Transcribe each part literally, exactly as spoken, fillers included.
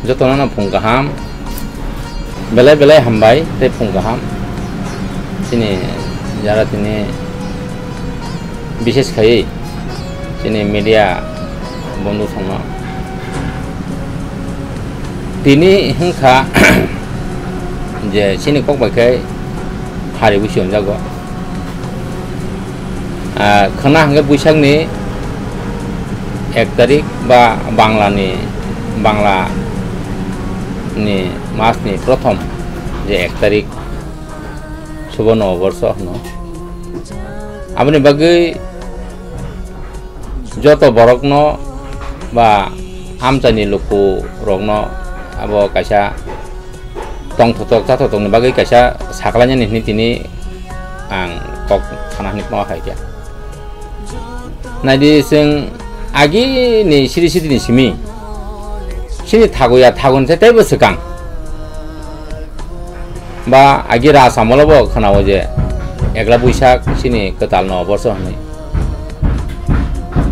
Jotono no phung kaham, belai belai hambai tei phung kaham. Chini jara tini, bishes khai chini media bondhu songno tini hwnkha je chini kok bai khe hari busi hwnjago. Ah, khwna hwnkhe Buisakni ek tarik ba Banglani, Bangla ni masni prothom je ek tarik Subo Noboborsho hwno. Aboni bagwi joto borokno ba amchaini lukurokno abo kaisa tongthotok chathotokni bagwi kaisa saklainani hwnwi tini ang kok sana hwnwi ma hai khe. Naidi chwng agini siri sidini simi, chini thagoya thagon se teibo swkang. Ba agi Raj amolo bo khwnao je Ekla Buisak chini kwtal Noboborsho hwnwi.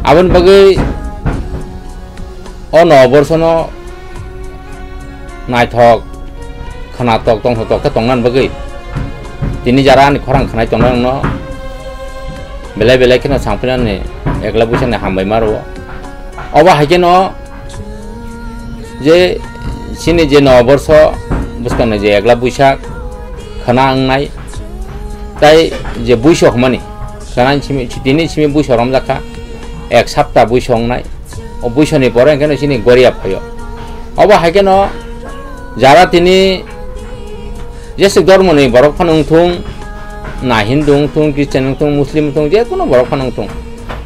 Aboni bagwi o Noboborshono naithok, khwnatok, tongthotok khe tongnani bagwi tini jara ani khorang khwnai tongnai rokno belai belai kheno samphinani Ekla Buisakni hambai ma rwo. Obo hai kheno je chini je Noboborsho bwskangni je Ekla Buisak khwna wngnai, tai je buiso hwnmani khwna simi, tini simi buiso romjak kha, ek sapta buiso wngnai. O buisoni pore hwnkhe no chini Goria phaio. Obo hai kheno jara tini jeswk dormoni borok phano wngthung, na Hindu wngthung, Christian wngthung, Muslim wngthung, je kono borok phano wngthung.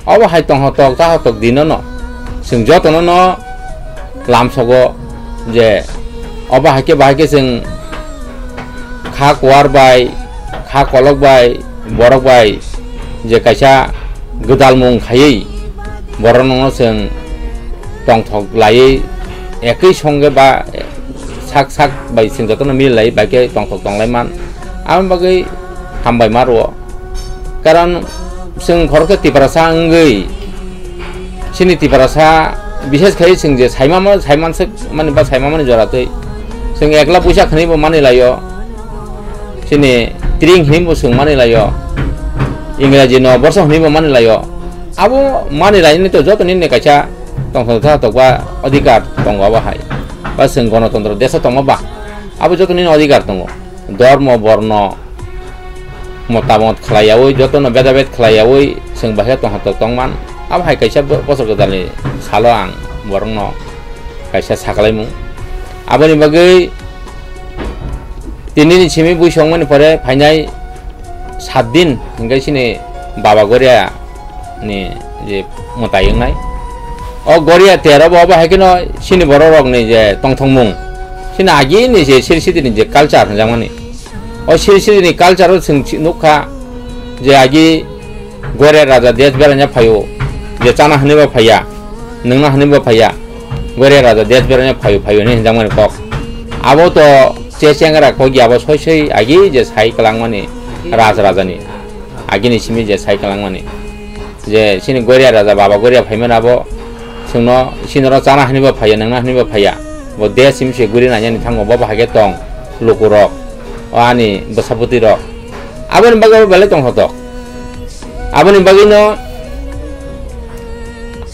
Obo hai tongthotok chathottok dinono chwng jotono no lamsogo je obo hai khe bahai khe chwng kha kuar bai, kha kolok bai, borok bai je kaisa gwdalmung khaiwi borokno chwng tongthok laiwi ekwi songwi ba sak sak bai chwng jotono mili laiwi bai khe tongthok tonglai man. Aboni bagwi hambai ma rwo. Karon chwng khoroksa Tiprasa wngwi chini Tiprasa, bishes khai chwng je saimamo, saimanswk mani ba saimamani jora twi chwng Ekla Buisak hwnwi bo mani laio, chini Tring hwnwi bo chwng mani laio, Ingraji Noboborsho hwnwi bo mani laio. Abo mani lainani to joto nini kaisa tongthok tongthok ba adhikar tongo abo hai. Ba chwng gonotontro deso tongma ba abo joto nini adhikar tongo. Dormo, borno, motamot khlaiyaui, jotono bedabed khlaiyaui chwng bahai tongthok tongman. Abo hai kaisa bo-, bosor gwdalni salo ang borokno kaisa saklaimung. Aboni bagwi tinini simi buisongmani pore phainai sat din hingke chini Baba Goria ni je mwtai wngnai. O Goria tero bo obo hai kheno chini borok rok ni je tongthokmung, chini agi ni je siri siri ni je culture hwnjakmani. O siri siri ni culture o chwng si-, nukha je agi Goria raja desh beraina phaio, je chana hwnwi bo phaiya, nwngna hwnwi bo phaiya. Goria raja desh beraina phaio, phaio hwnwi hwnjakmani kok. Abo to che chengra kok ya, abo soi soi agi je sai kwlangmani raj rajani. Agini simi je sai kwlangmani. Je chini Goria raja Baba Goria phaimani abo chwngno chini oro chana hwnwi bo phaiya, nwngna hwnwi bo phaiya. Bo desh simi se guri nainani thango, bo bahai khe tong lukurok, o ani bwsapoti rok. Aboni bagwi abo belai tongthotok. Aboni bagwino,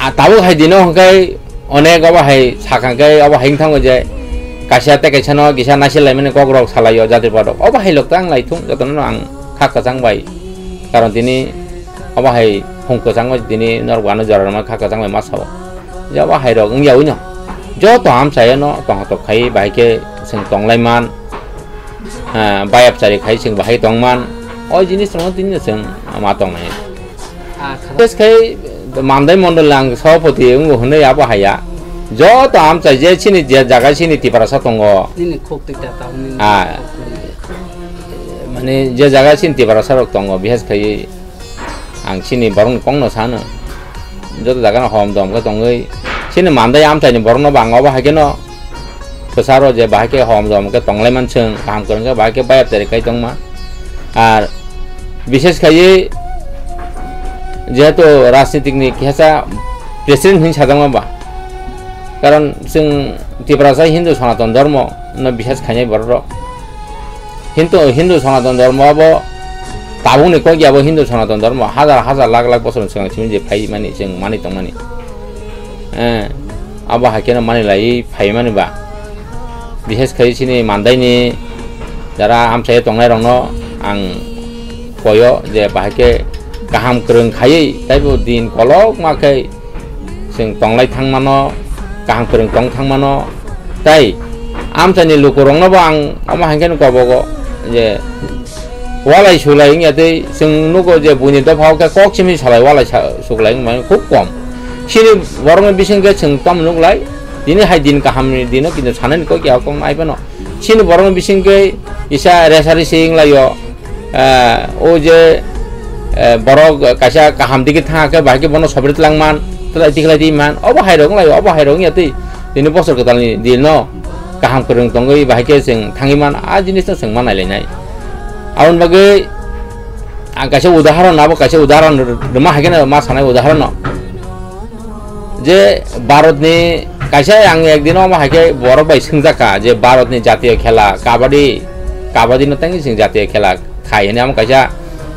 a, tabuk hai dino hwnkhe onek obo hai sakha khe obo hai wng thango je kaisa tei kaisa no kisa naisik laimani kok rok salai o jatri padok. Obo hai lok tang lai thung jotono no ang kha kwchang bai. Karon tini obo hai phung kwchang bai tini norok ano jora rwma kha kwchang bai ma sao. Je obo hai rok wng ya ui no joto amchai no tongthok khai bai khe chwng tong lai man. Ah, bayap chari khai chwng bahai tong man. O jinis rok no tini chwng ma tong nai. Ah, khana- Bes khai Mandai Mondol ang Sabapati wngwi hwnwi abo haya. Joto amchai je chini je jaga chini Tiprasa tongo. Nini khuk twi ta ta hwnwi Ah. Khuk twi. Mane je jaga chini Tiprasa rok tongo, bihes khai ang chini borok ni kok no sano. Joto jaga no hom dom khe tongwi chini Mandai amchai ni borok no bo ang obo hai khe no kwcharo je bahai khe hom dom khe tong lai man chwng, kaham kwrwng khe bahai khe bayap chari khai tong ma. Ar bishes khai jehetu rajnitik ni kisa president hwnwi sajak ma ba, karon chwng Tiprasa Hindu Sanatan Dharma no bisas khainai borok rok. Hindu, Hindu Sanatan Dharma abo tabukni kok ya bo Hindu Sanatan Dharma hajar hajar lakh lakh bosor swngang simi je phai mani chwng mani tongmani. Eh, abo hai kheno mani lai phai mani ba. Bisas khai chini mandaini jara amchai tongnai rokno ang koyo je bahai khe kaham kwrwng khaiwi taibo din kolok ma khe chwng tonglai thangmano, kaham kwrwng tong thangmano, tai amchaini lukurokno bo ang omo hai kheno kobogo je walai sulai wngya tei chwng nugo je buini dopha o khe kok simi salai walai sa-, suklai wngmani khub kom. Chini borokni bising khe chwng tamo nuklai, tini hai din kahamni dino kintu sanani kok ya kok nai phano. Chini borokni bising khe kisa resari se wnglaio, eh, o je, eh, borok kaisa kaham digi thangkhe bahai khe bono sobrit langman, twlai tikhlai di man, obo hai rok wnglaio, obo hai rok wngya tei tini bosor kwtalni dino kaham kwrwng tongwi bahai khe chwng thangwi man, a jinisno chwng ma nailainai. Aboni bagwi ang kaisa udaharon, abo kaisa udaharon rwma hai kheno ma sanai udaharon no. Je Bharatni kaisa ang ekdin omo hai khe borok bai swngjak kha je Bharatni jatiyo khela kabaddi, kabaddi no tangwi chwng jatiyo khela khai hwnwi amo kaisa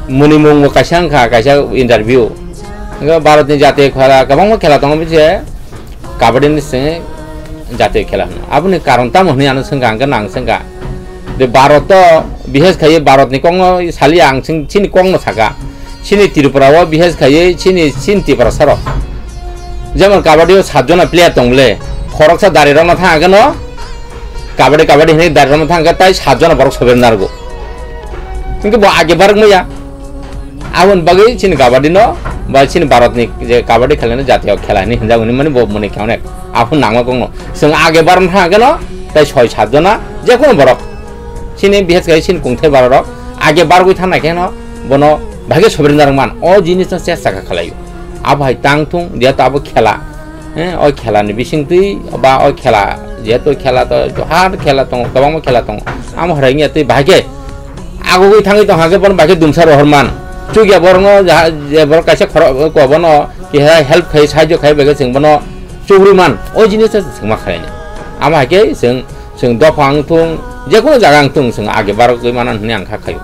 munimung bo kaisa wngkha, kaisa interview. Hwnkhe Bharatni jatiyo khela kwbangma khela tongo bise, kabaddi ni se jatiyo khela hwno. Aboni karon tamo hwnwi ano swngkha, hwnkhe nang swngkha. De Bharat to bihes khaiwi Bharatni kokno saliya ang chini kokno saka. Chini Tripura o bihes khaiwi chini, chini Tiprasa rok. Jemon kabaddi o saat jona player tong bole, khoroksa dari rokno thang khe no, kabaddi, kabaddi hinwi dari rokno thang khe tai saat jona borok sober narwgo. Hwnkhe bo age barwk maya. Aboni bagwi chini kabaddi no, ba chini Bharatni je kabaddi khelani jatiyo khela hinwi hinjak hwnwi mani bo mwnwi khe onek. Aphuru nangma kokno. Chwng age barwkno thang khe no, tai soi saat jona, jekunu borok. Chini bihes khaiwi chini kungthai Bharat rok, age barwgwi thang nai khe no, bono bahai khe sober narwk man. O jinisno chesta kha khlaio. Abo hai tang thung, jehetu abo khela. Eh, o khela ni bising twi, ba o khela, jehetu khela to, johar khela tongo, kwbangma khela tongo. Amo hai wngya twi bahai khe agugwi thangwi tong hakhe bono bahai khe dumsa rohor man. Chukya borokno jaha, je borok kaisa khoro-, ko bono keha help khai, sahajyo khai, bahai khe chwng bono chugri man. O jinis to chwng ma khlaini. Amo hai khe chwng, chwng dopha wng thung, jekunu jaga wng thung, chwng age barogwi manan hwnwi ang kha khaio.